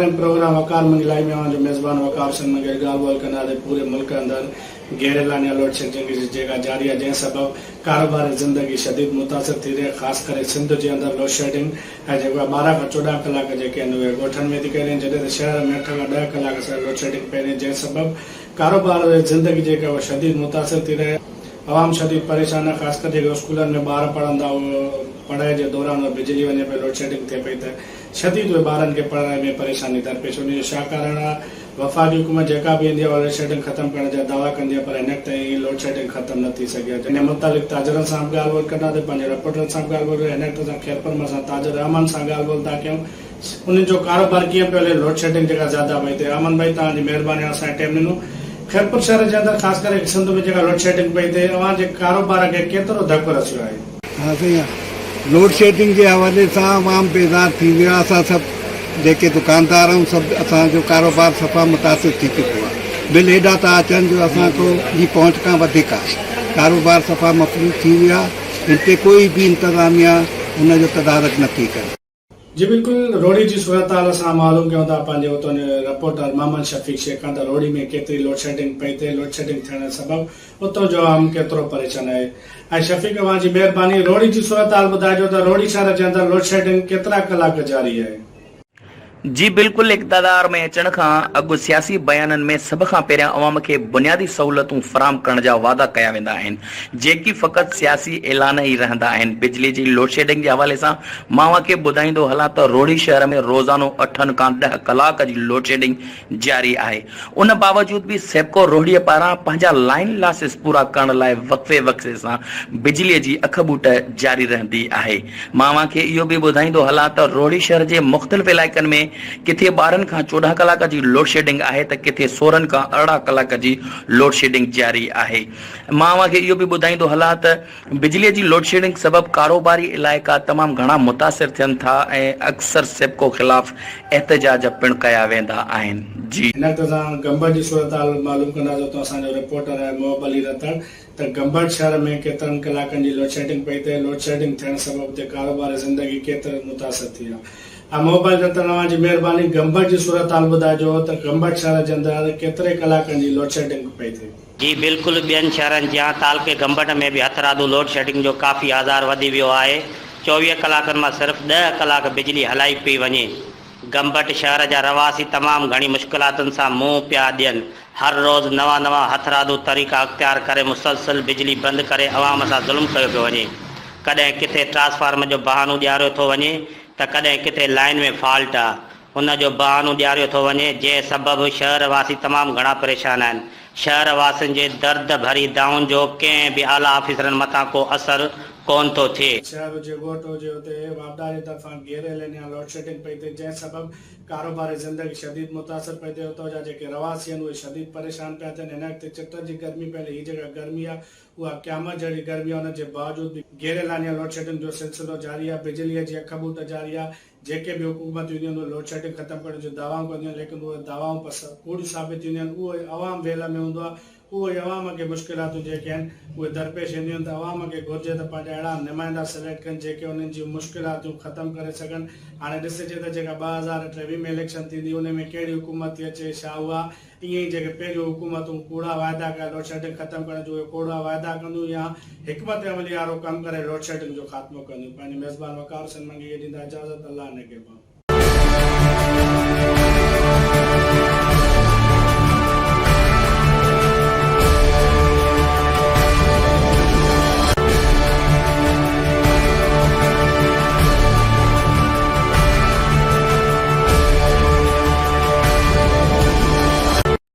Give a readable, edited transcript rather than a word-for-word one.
۽ Programme وقار Mangi live ۾ اوهان جو ميزبان وقار حسين منگي اڄ ڳالهه ٻولهه ڪنداسين پوري ملڪ اندر غير اعلانيه لوڊشيڊنگ جي جيڪا جاري آهي جنهن سبب ڪاروباري زندگي شديد متاثر ٿي رهي خاص ڪري سنڌ جي اندر لوڊشيڊنگ ۽ جيڪو آهي 12 کان 14 ڪلاڪ جيڪي آهن اهي ڳوٺن ۾ ٿي ڪئي وڃي جڏهن ته شهر ۾ اٺ کان ڏهه ڪلاڪ سان لوڊشيڊنگ پئي رهي جنهن سبب ڪاروبار زندگي جيڪا اها شديد متاثر ٿي رهي. عوام شديد پريشان آهي خاص ڪري جيڪي اسڪولن ۾ ٻار پڙهن ٿا اهي پڙهائي جي دوران اها بجلي وڃي پئي لوڊشيڊنگ ٿئي پئي ته شديد اهي ٻارن کي پڙهائي ۾ پريشاني درپيش ان جو ڇا ڪارڻ آهي وفاقي حڪومت جيڪا به ايندي آهي اها لوڊشيڊنگ ختم ڪرڻ جا دعويٰ ڪندي آهي پر هن وقت تائين لوڊشيڊنگ ختم نه ٿي سگهي آهي ان متعلق تاجرن سان به ڳالهه ٻولهه ڪنداسين پنهنجي رپورٽرن سان به ڳالهه ٻولهه هن وقت اسان خيرپور مان سان تاجر رحمان سان ڳالهه ٻولهه ٿا ڪيون انهن جو ڪاروبار ڪيئن پيو هلي لوڊشيڊنگ جيڪا زياده پئي ٿئي امن ڀائي توهان جي مهرباني اسان کي ٽيم ڏنو خيرپور شهر جي اندر خاص ڪري سنڌ ۾ جيڪا لوڊشيڊنگ پئي ٿئي اوهان جي ڪاروبار کي ڪيترو ڌڪ رسيو آهي. ها سائين ها لوڊشيڊنگ جي حوالي سان عوام بيزار ٿي ويو آهي اسان سڀ جيڪي دڪاندار آهيون سڀ اسان جو ڪاروبار صفا متاثر ٿي چڪو آهي بل ايڏا ٿا اچن جو اسان کو جي پهچ کان وڌيڪ آهي ڪاروبار صفا مفلوج ٿي ويو آهي ان تي ڪوئي به انتظاميا ان جو تدارڪ نٿي ڪري. جي بلڪل روھڙي جي صورتحال اسان معلوم ڪيون ٿا پنهنجي اتان جي رپورٽر محمد شفيق شيخ کان ته روھڙي ۾ ڪيتري لوڊشيڊنگ پئي ٿئي لوڊشيڊنگ ٿيڻ سبب اتان جو عوام ڪيترو پريشان آهي ۽ شفيق اوهان جي مهرباني روھڙي جي صورتحال ٻڌائجو ته روھڙي شهر جي اندر لوڊشيڊنگ ڪيترا ڪلاڪ جاري آهي. جي بلڪل اقتدار ۾ اچڻ کان اڳ سياسي بيانن ۾ سڀ کان پهريان عوام کي بنيادي سهولتون فراهم ڪرڻ جا وعدا ڪيا ويندا آهن جيڪي فقط سياسي اعلان ئي رهندا آهن بجلي جي لوڊشيڊنگ جي حوالي سان مان اوهان کي ٻڌائيندو هلان ته روهڙي شهر ۾ روزانو اٺن کان ڏهه ڪلاڪ جي لوڊشيڊنگ جاري آهي ان باوجود به سيپڪو روهڙي پاران پنهنجا لائين لاسز پورا ڪرڻ لاء وقفي وقفي سان بجلي جي اک ٻوٽ جاري رهندي آهي. مان اوهان کي اهو به ٻڌائيندو هلان ته روهڙي شهر جي مختلف علائقن ۾ ڪٿي 12 کان 14 ڪلاڪ جي لوڊشيڊنگ آهي ته ڪٿي 16 کان 18 ڪلاڪ جي لوڊشيڊنگ جاري آهي. مان اوهان کي اهو به ٻڌائيندو هلان ته بجلي جي لوڊشيڊنگ سبب ڪاروباري علائقا تمام گهڻا متاثر ٿين ٿا ۽ اڪثر سيپڪو خلاف احتجاج پڻ ڪيا ويندا آهن. جي. هن وقت اسان گمبٽ جي صورتحال معلوم ڪنداسين اتان اسان جو رپورٽر آهي محب علي رتڙ. ته گمبٽ شهر ۾ ڪيترن ڪلاڪن جي لوڊشيڊنگ پئي ٿئي، لوڊشيڊنگ ٿيڻ سبب اتي ڪاروباري زندگي ڪيتري متاثر ٿي آ. ۽ موبائل رتن اوهان جي مهرباني گمبٽ جي صورتحال ٻڌائجو ته گمبٽ شهر جي اندر ڪيتري ڪلاڪن جي لوڊشيڊنگ پئي ٿئي. جي بلڪل ٻين شهرن جيان تعلقي گمبٽ ۾ به هٿرادو لوڊشيڊنگ جو ڪافي آزار وڌي ويو آهي، 24 ڪلاڪن مان صرف ڏهه ڪلاڪ بجلي هلائي پئي وڃي. گمبٽ شهر جا رهواسي تمام گهڻي مشڪلاتن سان منهن پيا ڏين. هر روز نوان نوان هٿرادو طريقا اختيار ڪري مسلسل بجلي بند ڪري عوام سان ظلم ڪيو پيو وڃي. ڪڏهن ڪٿي ٽرانسفارمر جو بهانو ڏياريو ٿو وڃي ته ڪڏهن ڪٿي لائين ۾ فالٽ آ ان جو بهانو ڏياريو ٿو وڃي جنهن سبب شهر واسي تمام گهڻا پريشان آهن. شهر واسين جي درد ڀري دانهن جو ڪنهن به اعليٰ آفيسرن مٿان ڪو اثر ڪونه ٿو ٿئي. شهر هجي ڳوٺ هجي اتي واپڊا جي طرفان غير اعلانيه لوڊشيڊنگ پئي ٿئي جنهن سبب ڪاروباري زندگي شديد متاثر پئي ٿئي اتان جا جيڪي رهواسي آهن اهي شديد پريشان پيا ٿين هن وقت چٽ جي گرمي پيل هي جيڪا گرمي آهي اها قيامت جهڙي گرمي آهي ان جي باوجود به غير اعلانيه لوڊشيڊنگ جو سلسلو جاري آهي بجلي جي اک ٻوٽ جاري آهي جيڪي به حڪومتون اينديون آهن اهي لوڊشيڊنگ ختم ڪرڻ جون دعوائون ڪنديون آهن ليڪن اهي دعوائون پس ڪوڙيون ثابت ٿينديون آهن اهو ئي عوام ويل ۾ هوندو آهي اهو ئي عوام کي مشڪلاتون جيڪي آهن اهي درپيش اينديون آهن ته عوام کي گهرجي ته پنهنجا اهڙا نمائندا سليڪٽ ڪن جيڪي انهن جون مشڪلاتون ختم ڪري سگهن هاڻي ڏسجي ته جيڪا 2023 ۾ اليڪشن ٿيندي انهي ۾ ڪهڙي حڪومت ٿي اچي ڇا اها ائين ئي جيڪي پهريون حڪومتون ڪوڙا واعدا ڪيا لوڊشيڊنگ ختم ڪرڻ جون اهي ڪوڙا واعدا ڪنديون يا حڪمت عملي وارو ڪم ڪري لوڊشيڊنگ جو خاتمو ڪنديون پنهنجي ميزبان وقار حسين منگي کي ڏيندا اجازت الله نگهبان.